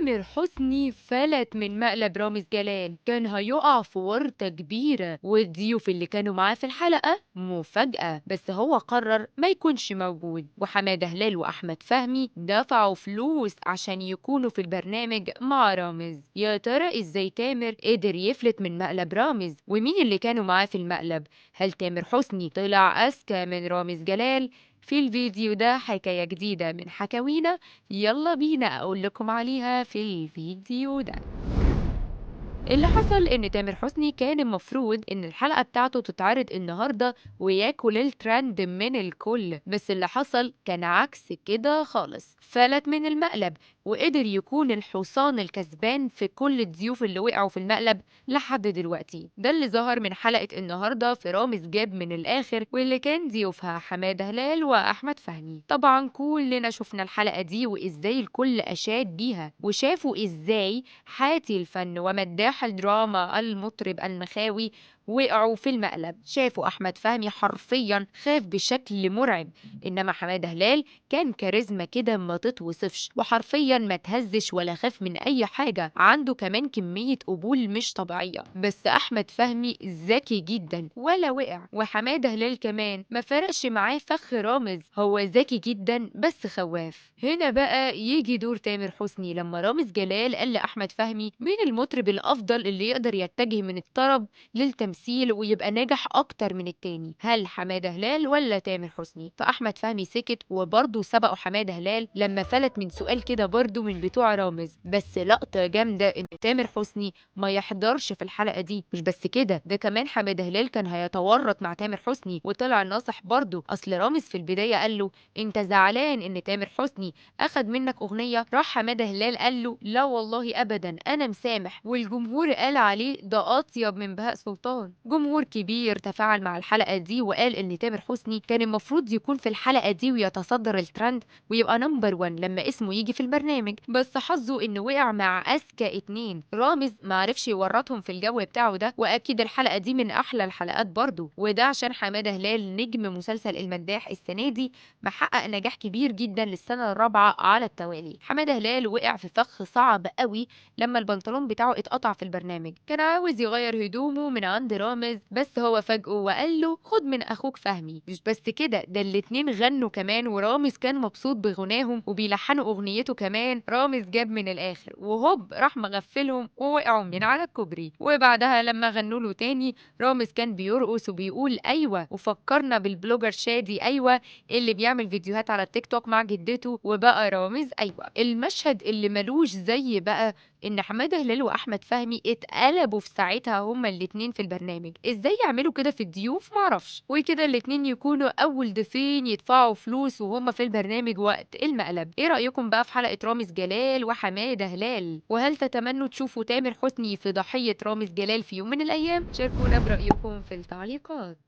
تامر حسني فلت من مقلب رامز جلال، كان هيقع في ورطة كبيرة، والضيوف اللي كانوا معاه في الحلقة مفاجأة، بس هو قرر ما يكونش موجود. وحمادة هلال وأحمد فهمي دفعوا فلوس عشان يكونوا في البرنامج مع رامز. يا ترى ازاي تامر قدر يفلت من مقلب رامز؟ ومين اللي كانوا معاه في المقلب؟ هل تامر حسني طلع أذكى من رامز جلال؟ في الفيديو ده حكاية جديدة من حكاوينا، يلا بينا أقول لكم عليها في الفيديو ده. اللي حصل ان تامر حسني كان المفروض ان الحلقة بتاعته تتعرض النهاردة وياكل الترند من الكل، بس اللي حصل كان عكس كده خالص. فلت من المقلب وقدر يكون الحصان الكسبان في كل الضيوف اللي وقعوا في المقلب لحد دلوقتي. ده اللي ظهر من حلقة النهاردة في رامز جاب من الآخر، واللي كان ضيوفها حمادة هلال وأحمد فهمي. طبعا كلنا شفنا الحلقة دي وإزاي الكل أشاد بيها، وشافوا إزاي حاتي الفن ومداح الدراما المطرب المخاوي وقعوا في المقلب. شافوا أحمد فهمي حرفيا خاف بشكل مرعب، إنما حمادة هلال كان كاريزما كده ما تتوصفش، وحرفيا ما تهزش ولا خاف من أي حاجة، عنده كمان كمية قبول مش طبيعية. بس أحمد فهمي ذكي جدا ولا وقع، وحمادة هلال كمان ما فرقش معاه فخ رامز، هو ذكي جدا بس خواف. هنا بقى يجي دور تامر حسني لما رامز جلال قال لأحمد فهمي مين المطرب الأفضل اللي يقدر يتجه من الطرب للتمثيل ويبقى ناجح اكتر من التاني، هل حمادة هلال ولا تامر حسني؟ فاحمد فهمي سكت، وبرضه سبقه حمادة هلال لما فلت من سؤال كده برضه من بتوع رامز. بس لقطة جامدة ان تامر حسني ما يحضرش في الحلقة دي. مش بس كده، ده كمان حمادة هلال كان هيتورط مع تامر حسني وطلع ناصح برضه. اصل رامز في البداية قال له انت زعلان ان تامر حسني اخد منك اغنية، راح حمادة هلال قال له لا والله ابدا انا مسامح، والجمهور قال عليه ده اطيب من بهاء سلطان. جمهور كبير تفاعل مع الحلقة دي وقال ان تامر حسني كان المفروض يكون في الحلقة دي ويتصدر الترند ويبقى number 1 لما اسمه يجي في البرنامج، بس حظه انه وقع مع اذكى اتنين، رامز معرفش يورطهم في الجو بتاعه ده. واكيد الحلقة دي من احلى الحلقات برضو، وده عشان حمادة هلال نجم مسلسل المداح السنة دي محقق نجاح كبير جدا للسنة الرابعة على التوالي. حمادة هلال وقع في فخ صعب قوي لما البنطلون بتاعه اتقطع في البرنامج، كان عاوز يغير هدومه من عند رامز، بس هو فاجئه وقال له خد من اخوك فهمي. مش بس كده، ده الاتنين غنوا كمان، ورامز كان مبسوط بغناهم وبيلحنوا اغنيته كمان. رامز جاب من الاخر وهوب راح مغفلهم ووقعوا من على الكوبري. وبعدها لما غنوا له تاني رامز كان بيرقص وبيقول ايوه، وفكرنا بال blogger شادي ايوه اللي بيعمل فيديوهات على التيك توك مع جدته، وبقى رامز ايوه. المشهد اللي ملوش زي بقى ان حمادة هلال واحمد فهمي اتقلبوا في ساعتها هما الاتنين في البرنامج، ازاي يعملوا كده في الضيوف معرفش، وكده الاتنين يكونوا اول ضيفين يدفعوا فلوس وهما في البرنامج وقت المقلب. ايه رايكم بقى في حلقة رامز جلال وحماده هلال؟ وهل تتمنوا تشوفوا تامر حسني في ضحية رامز جلال في يوم من الايام؟ شاركونا برايكم في التعليقات.